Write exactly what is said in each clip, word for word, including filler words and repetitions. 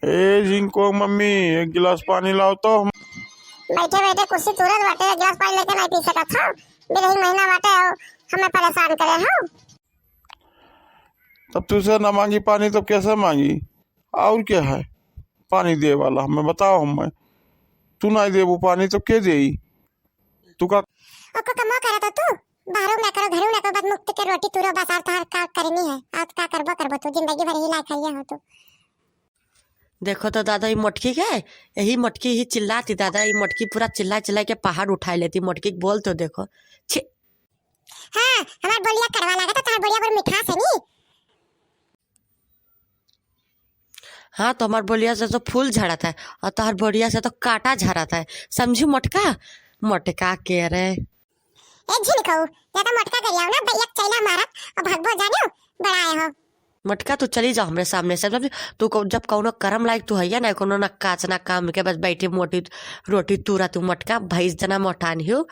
ए झिनको मम्मी, एक गिलास पानी लाओ तो। बैठे बैठे कुर्सी तुरत बाटे, एक गिलास पानी लेके नहीं पी सकत हो। बिरही महीना बाटे हो, हमें परेशान करे हो। तब तुझसे ना मांगी पानी, तब कैसे मांगी? और क्या है पानी दे वाला? हमें बताओ, हमें तू नहीं देबू पानी तो के देई? तू का ओको कमो करत हो तू, बाहरों ना करो, घरों ना करो, बस मुफ्त के रोटी तुरो, बस और तोहार का करनी है, और का करबो करबो तू, जिंदगी भर ही ना खाइए हो तू। देखो तो दादा, ई मोटकी के, यही मोटकी ही चिल्लाती दादा, ई मोटकी पूरा चिल्ला चिल्ला के पहाड़ उठाए लेती, मोटकी के बोल तो देखो। छी। हाँ, हमार बोलिया कड़वा लागत है, तोहार बोलिया पर मिठास है नी। हाँ, तो हमार बोलिया से तो फूल झड़त है और तोहार बोलिया से तो कांटा झड़त है, समझी मोटका? मोटका के रे। ए झिनकऊ, ज्यादा मोटका गरियाओ ना, बे एक चैला मारब और भगबो जानियो, बड़ा आए हो। मोटका, तू चली जाओ हमरे सामने से, समझी? तू को-, जब कौनो करम लायक तू हइया ना, कौनो ना काज ना काम के, बस बैठी मोटी रोटी तुरा तू मोटका, भैंस जना मोटान हियो।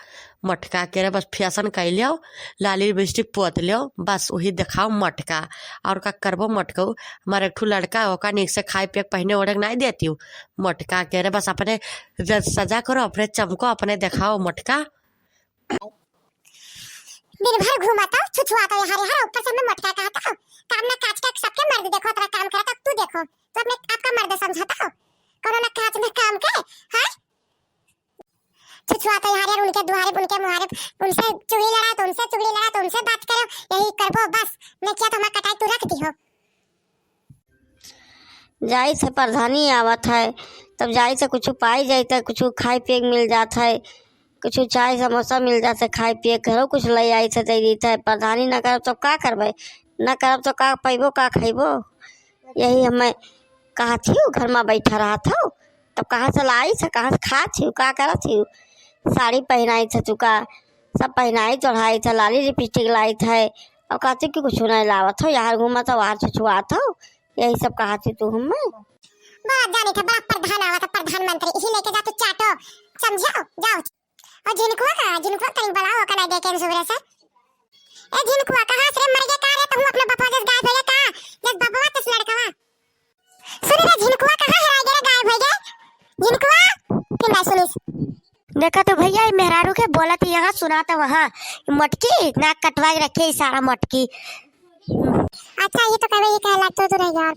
मोटका के रे, बस फैशन कर लियो, लाली लिपस्टिक पोत लियो, बस वही देखाओ मोटका। और का करबो मोटकऊ? हमारे एक ठो लड़का, ओका नीक से खाए पिए के, पहने ओढ़े के नहीं देती हूँ। मोटका के रे, बस अपने ज-, सजा करो, अपने चमको, अपने देखाओ मोटका। दिन भर घूमत हो, छुछुआत हो यहाँ रे, हर ऊपर से हमें मोटका कहत हो। काम ना काज का सबके मर्द देखो, अपना काम करत हो, तू देखो, तू अपने आप का मर्द समझत हो, कोनो ना काज ना काम के, हाँ? छुछुआत हो यहाँ रे, उनके दुआरे, उनके मुहारे, उनसे चुगली लड़ा तो उनसे चुगली लड़ा तो उनसे बात करो, यही करबो बस, नहीं किया तो हमार कटाई तू रख दी हो। जाइत है, प्रधानी आवत है, तब जाइत है, कुछ पाई जाइत है, कुछ खाए पिए के मिल जात है, कुछ चाय समोसा मिल जात है, खाए पिए के घरों कुछ ले आइत है, दे दीत है। प्रधानी ना करब तो का करबे, ना करब तो का पैबो, का खैबो? यही हमें कहत हियो, घर में बैठा रहत हो, तब कहाँ से लाइत है, कहाँ से खात हियो, का करत हियो? साड़ी पहनाइत है तुका, सब पहनाइत ओढ़ाइत है, लाली लिपस्टिक लाइत है, और कहती कि कुछ नहीं लावत हो, यहाँ घूमत हो, वहाँ छुछुआत हो, यही सब कहत ही तू हमें। बड़ा जाने था, बड़ा प्रधान आवत है, प्रधानमंत्री, इही लेके जा तू चाटो, समझो, जाओ। और झिनकुआ का, झिनकुआ कहीं बुलाओ, ओका ना देखे सुबह से। ए झिनकुआ, कहाँ से रे मर गया का रे? तू अपने बपवा जस गायब हो गया का? जस बपवा तस लड़कवा। सुन रे झिनकुआ, कहाँ हेराय गए रे, गायब हो गए? झिनकुआ, फिर ना सुनिस। देखा तो भैया, ये मेहरारू के बोलत ही यहाँ, सुनात वहाँ। मोटकी, नाक कटवा के रखे, इशारा मोटकी। अच्छा, ये तो कहबे, ये कहला तो, तो रह गया।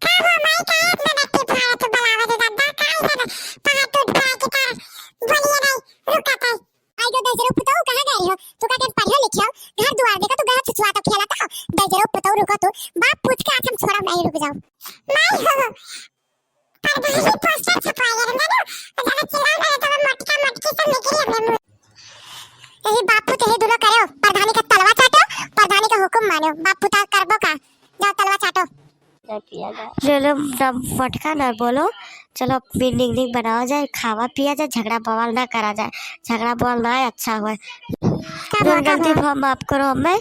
का हो माई, का इतना डट्टी फाड़ा तू बलावा दे दादा, का इतना पहाड़ टूट पड़ा के तार बोलिए नहीं, रुका ताई। आई गो दहिजरो पुतऊ, कहाँ गए हो? तू का के पढ़ियो लिखियो, घर दुआर देखा, तू गया छुछुआ तो खेला था। दहिजरो पुतऊ, रुको तू, बाप पूत के हाथ हम छोड़ा नहीं, रुक जाओ। माई हो, पर भाई पोस्टर छपवाए रे ना, ज्यादा चिल्ला रहे तो मोटका मोटकी सब निकली अपने मुंह। यही बापू तेही दुनो करे, प्रधानी का तलवा चाटो, प्रधानी का हुकुम मानो, बापू ता करबो का, जाओ तलवा चाटो। चलो, सब मोटका ना बोलो, चलो अब निक निक बनावा जाए, खावा पिया जाए, झगड़ा बवाल ना करा जाए, झगड़ा बवाल ना अच्छा होए। का जौन बात है? गलती भा माफ करो हमें,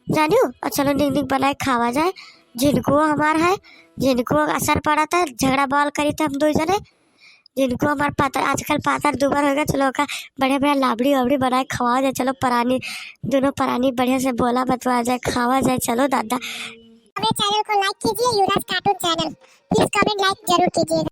जानियो, और चलो निक निक बनाए खावा जाए। झिनकुओ हमार है, झिनकुओ असर पड़त है, झगड़ा बवाल करी थे हम दो जने। झिनकुओ हमार पातर, आजकल पातर दुबर हो गया, चलो ओका बढ़िया बढ़िया लाबड़ी वाबड़ी बनाए खवावा जाए। चलो परानी, दोनों परानी बढ़िया से बोला बतवा जाए, खावा जाए। चलो दादा। हमारे चैनल को लाइक कीजिए, Yuvraj cartoon channel. Please comment like जरूर कीजिएगा।